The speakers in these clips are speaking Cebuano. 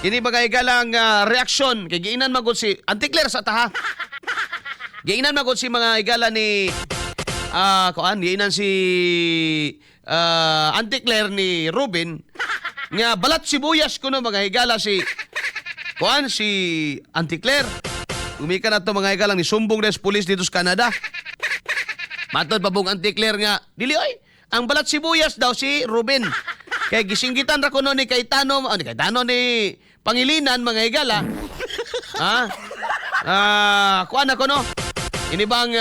Kini mga higala ang reaksyon kay giinan magud si Auntie Claire sa taha. Giinan magud si mga higala ni kuan, giinan si Auntie Claire ni Ruben nga balat sibuyas kuno, mga higala, si kuan, si Auntie Claire. Umika na to, mga higala, ni sumbong des pulis dito sa Canada. Matod pa pong Auntie Claire nga dili oy, ang balat sibuyas daw si Ruben. Kay gisinggitan ra kuno ni Cayetano, oh, ni Cayetano, ni Pangilinan, mga higala. Ha? Ah, kuan na kuno. Ini bang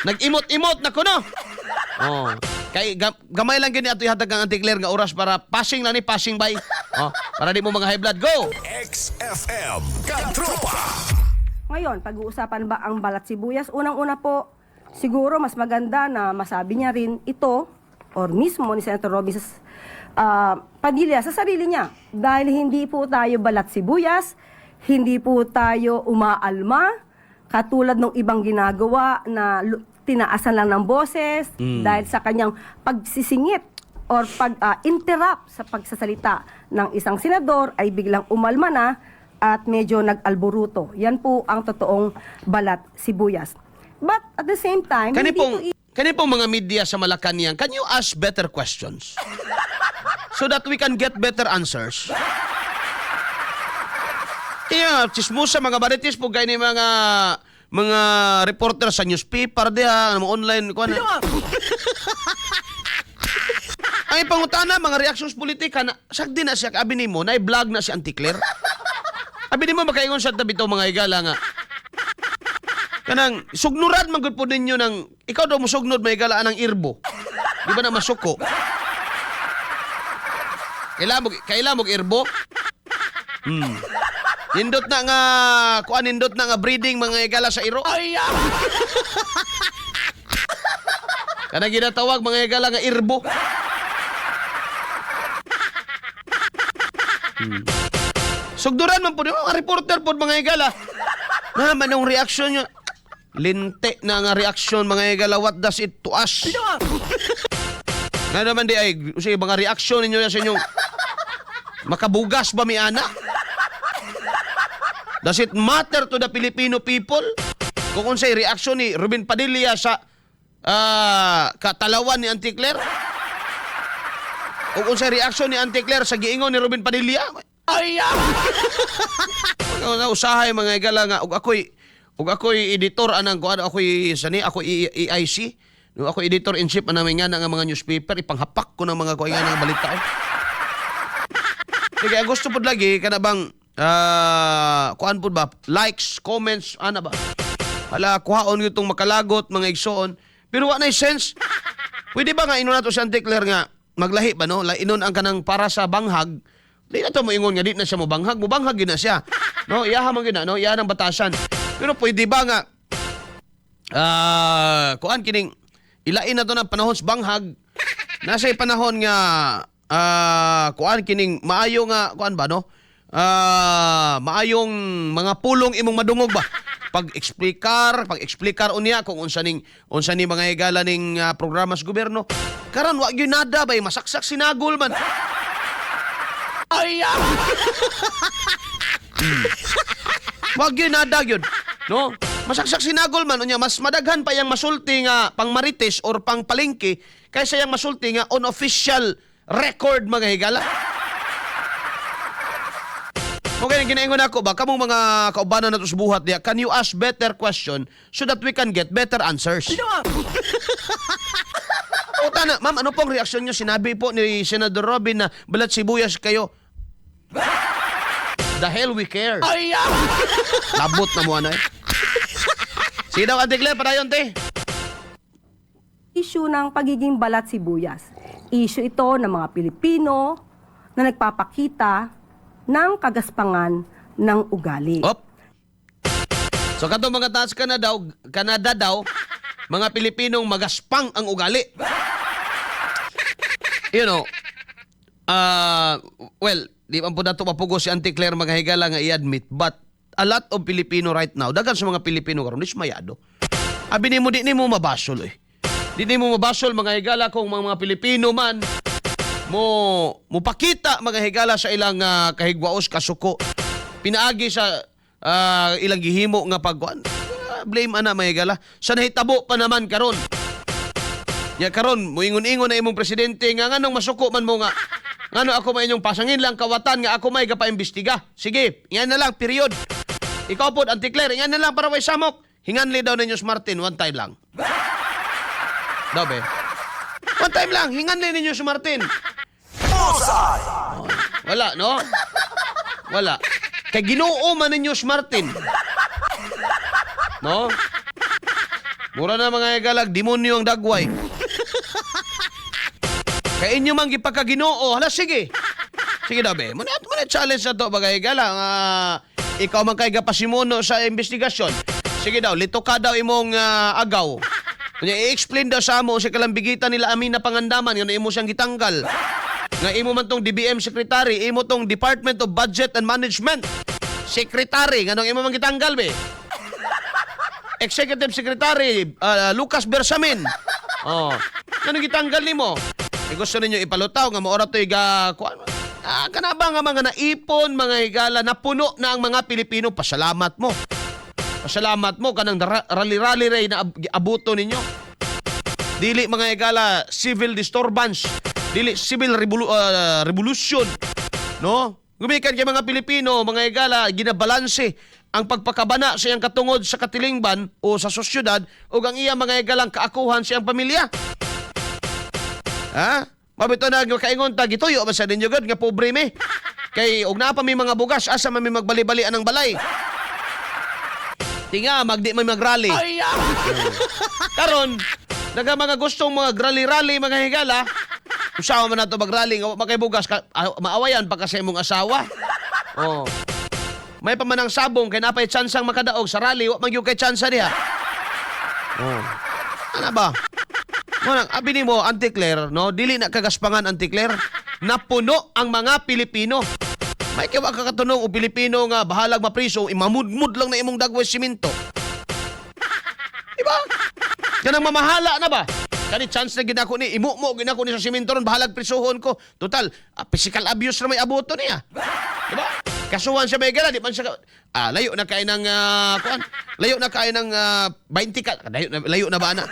nag-imot-imot na kuno. Oh. Kay gamay lang gini ato ihatag ang Auntie Claire nga oras para passing lang ni, passing by. Oh, para di mo mga high blood. Go. XFM Katropa. Ngayon, pag-uusapan ba ang balat sibuyas? Unang-una po, siguro mas maganda na masabi niya rin ito or mismo ni Senator Robin sa Padilla sa sarili niya. Dahil hindi po tayo balat sibuyas, hindi po tayo umaalma, katulad ng ibang ginagawa na tinaasan lang ng boses dahil sa kanyang pagsisingit or pag-interrupt sa pagsasalita ng isang senador ay biglang umalma na at medyo nag-alboruto. Yan po ang totoong balat sibuyas. But at the same time, Kani hindi pong po kani pong mga media sa Malacanang, can you ask better questions so that we can get better answers? Kaya chismosa mga marites po kay ni mga reporter sa newspaper diha, mga online kuan. Ang ipangutana mga reactions politika na sagdi na siya, abi nimo na vlog na si Auntie Claire. Abi nimo makaingon sa tabi to, mga higala, nga kanang sugnuran man gud po ninyo ng ikaw daw mosugnod, may higala, ng irbo. Di ba na masuko? Kaila mo irbo? Nindot na nga kuan, nindot na nga breeding, mga higala, sa iro. Ay! Kanang ginatawag, mga higala, nga irbo. Sugduran man po mga reporter po, mga higala. Na manong reaksyon nyo. Linte na nga reaksyon, mga higala. What does it to us? Nga naman di ay, sige, mga reaksyon ninyo na sa inyong makabugas ba mi ana? Does it matter to the Filipino people kung unsay reaksyon ni Ruben Padilla sa katalawan ni Auntie Claire? Kung unsay reaksyon ni Auntie Claire sa giingon ni Ruben Padilla? Ay! Nga usahay, mga higala, nga ug ako'y editor anang kuan, ako'y sani ako EIC, no, ako editor in chief anang nga nga mga newspaper, ipanghapak ko ng mga kuan nga balita eh. Sige, ang gusto pod lagi kana bang kuan pod ba, likes, comments ana ba? Hala, kuhaon gyud tong makalagot, mga igsoon. Pero wa na sense. Pwede ba nga inon nato si Auntie Claire nga maglahi ba, no? La inon ang kanang para sa banghag. Di na to moingon nga di na siya mobanghag, mobanghag gyud na siya. No, iyaha man gyud na, no, iyaha ng batasan. Pero pwede ba nga kuan kining ilain na to ng panahon sa banghag? Nasa panahon nga kuan kining maayo nga kuan ba, no? Maayong mga pulong imong madungog ba? Pag-explicar unya kung unsa ni, mga higala, ning programa sa gobyerno. Karon wa gyud nada bay, masaksak sinagol man. Ay! Wag yun nada yun. No? Masaksak sinagol man unya, mas madaghan pa yang masulti nga pangmarites or pangpalengke kaysa yang masulti nga on official record, mga higala. Okay, ginaingon ako ba, kamong mga kaubanan nato sa buhat diya, can you ask better question so that we can get better answers? Puta na, ma'am, ano pong reaksyon niyo? Sinabi po ni Senator Robin na balat sibuyas kayo. The hell we care. Ay! Labot na mo ano eh. Sige daw, Auntie Claire, padayon, te. Issue ng pagiging balat sibuyas. Issue ito ng mga Pilipino na nagpapakita ng kagaspangan ng ugali. Op. So kato mga taas Canada daw, Canada daw, mga Pilipinong magaspang ang ugali. Well, di man po nato mapugo si Auntie Claire, mga higala, nga i-admit, but a lot of Filipino right now, daghan sa mga Pilipino karon dismayado. Abi nimo di nimo mabasol eh. Di nimo mabasol, mga higala, kung mga Pilipino man Mo mupakita mga higala sa ilang kahigwaos kasuko. Pinaagi sa ilang gihimo nga pagkuan. Blame ana mga higala. Sa nahitabo pa naman karon. Ya karon muingon-ingon na imong presidente nga nganong masuko man mo nga ngano ako may inyong pasangin lang kawatan nga ako may gapaimbestiga. Sige, ingan na lang period. Ikaw pod Auntie Claire, ingan na lang para way samok. Hinganli daw ninyo si Martin one time lang. Daw be. One time lang, hinganli ninyo si Martin. Bullseye! Wala, no? Wala. Kay Ginoo man ninyo si Martin. No? Mura na mga galag, demonyo ang dagway. Kay inyo man gipakaginoo, hala sige. Sige daw be, muna muna challenge na to bagay gala nga ikaw man kay gapasimuno sa investigasyon. Sige daw, lito ka daw imong agaw. Kunya i-explain daw sa amo sa kalambigitan nila amin na pangandaman nga imo siyang gitanggal. Nga imo man tong DBM secretary, imo tong Department of Budget and Management secretary, nganong imo man gitanggal be? Executive Secretary Lucas Bersamin. Oh. Nganong gitanggal nimo? Eh, gusto ninyo ipalutaw nga maora to'y ga kuan. Kana ba nga mga naipon, mga higala, napuno na ang mga Pilipino, pasalamat mo. Pasalamat mo kanang rally-rally ray na abuto ninyo. Dili mga higala civil disturbance, dili civil revolution. No? Gumikan kay mga Pilipino, mga higala, ginabalanse ang pagpakabana sa iyang katungod sa katilingban o sa sosyudad ug ang iya mga higalang kaakuhan sa iyang pamilya. Ha? Mabito na kaingon ta gituyo ba sa ninyo gud nga pobre mi. Kay og naa pa mi mga bugas asa man mi magbali-bali anang balay. Tinga magdi may magrally. Karon naga mga gustong mga rally-rally mga higala. Usawa man nato magrally nga wa makay bugas ka, maawayan pa kasi imong asawa. Oh. May pamanang sabong kay napay tsansang makadaog sa rally, wa man gyud kay tsansa diha. Oh. Ano ba? Mo nang abi nimo Auntie Claire, no? Dili na kagaspangan Auntie Claire. Napuno ang mga Pilipino. May kay wa ka katunong og Pilipino nga bahalag mapriso, imamudmud lang na imong dagway simento. Diba? Kanang mamahala na ba? Kani chance na ginako ni imumo ginako ni sa simento ron bahalag prisuhon ko. Total, physical abuse na may abuto niya. Diba? Kasuhan siya may gala, di man siya layo na kay ng kuan. Layo na kay ng 20 ka, layo na ba na?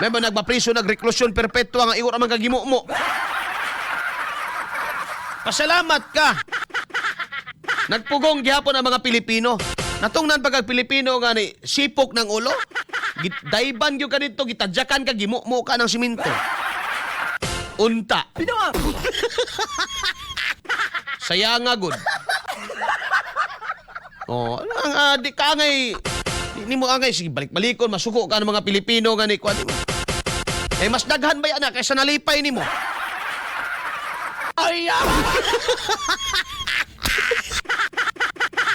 May ba nagpapriso nagreklusyon perpetua nga iwar man kagimukmo. Pasalamat ka. Nagpugong gihapon ang mga Pilipino. Natungnan pag ang Pilipino nga ni sipok ng ulo. Dayban gyud ka dito, gitadyakan ka gimukmo ka ng simento. Unta. Saya nga gud. Oh, ano ang di ka angay di nimo angay sige balik-balikon masuko ka ng mga Pilipino nga ni kuan nimo. Eh mas daghan ba yan kaysa nalipay nimo? Ay!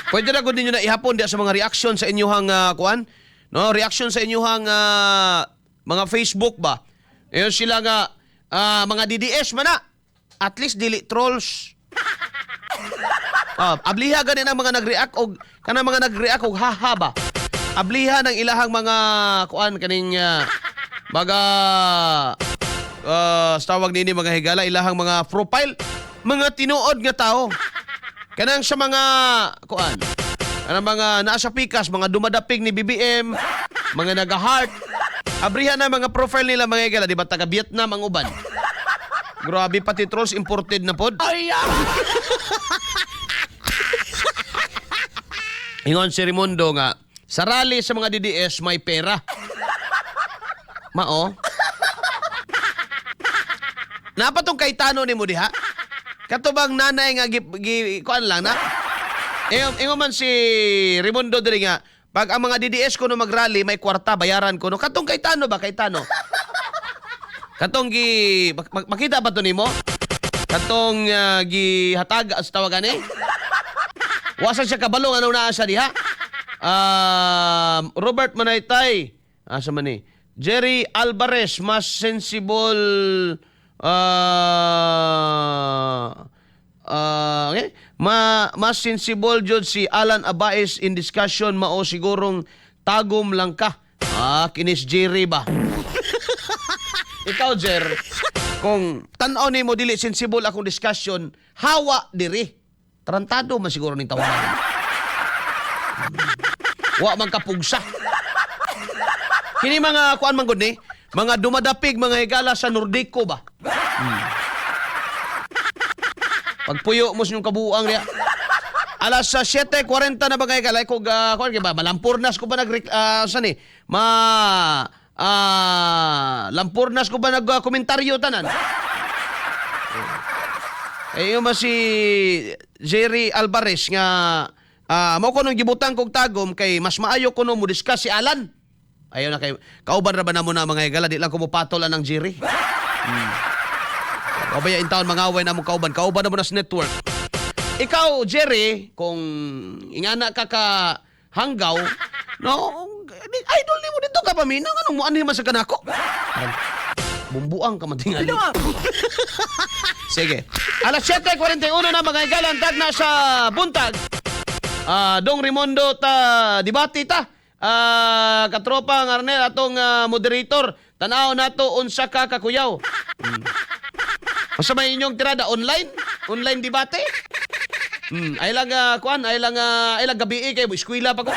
Pwede na gud ninyo na ihapon diya sa mga reaction sa inyuhang kuan, no? Reaction sa inyuhang mga Facebook ba? Ayon sila nga mga DDS man na. At least dili trolls. Abliha gani ang mga nag-react og kanang mga nag-react og haha ba. Abliha ng ilahang mga kuan kaning mga sa tawag nini mga higala ilahang mga profile, mga tinuod nga tao. Kanang sa mga kuan, kanang mga naa sa pikas, mga dumadapig ni BBM, mga naga-heart. Abrihan na mga profile nila mga higala, di ba taga Vietnam ang uban. Grabe pati trolls imported na pod. Ingon si Raimundo nga, sa rally sa mga DDS may pera. Mao. Napa tong Cayetano nimo diha? Kato bang nanay nga gi, gi kuan lang na? Ingon man si Raimundo diri nga, pag ang mga DDS ko no magrally may kwarta bayaran ko no. Katong Cayetano ba Cayetano? Katong gi makita ba to nimo? Katong gihatag sa tawagan eh? Wasa siya kabalo nga naa siya diha. Robert Manaytay. Asa man ni? Jerry Alvarez, mas sensible okay? Mas sensible jud si Alan Abaes in discussion mao sigurong tagom lang ka. Kinis Jerry ba? Ikaw, Jer. Kung tan-aw nimo dili sensible akong discussion, hawa diri. Tarantado man siguro ning tawanan. Wa man kapugsa. Kini mga kuan man gud ni, mga dumadapig mga higala sa Nordico ba? Pagpuyo mo sa inyong kabuang niya. Alas sa 7:40 na ba kayo kalay ko kuan kay ba malampurnas ko ba nag sa ni ma lampurnas ko ba nag komentaryo tanan. Eh yung ba si Jerry Alvarez nga mao ko nung gibutang kog tagom kay mas maayo kuno mo discuss si Alan. Ayaw na kay kauban ra ba namo na mga higala, di lang ko mopatol anang Jerry. Kabaya in taon mga away na mo kauban, kauban na mo na sa network. Ikaw, Jerry, kung ingana ka ka hanggaw, no, idol nimo dito ka paminaw, anong muanhi man sa kanako? Parang, bumbuang ka man tingali. Sige. Alas 7:41 na mga higalan, tagna sa buntag. Dong Rimondo ta debate ta. Katropa ng Arnel atong moderator. Tanaw nato unsa ka kakuyaw. Unsa may inyong tirada online? Online debate? Ay lang kuan, ay lang gabi kay eskwela pa ko.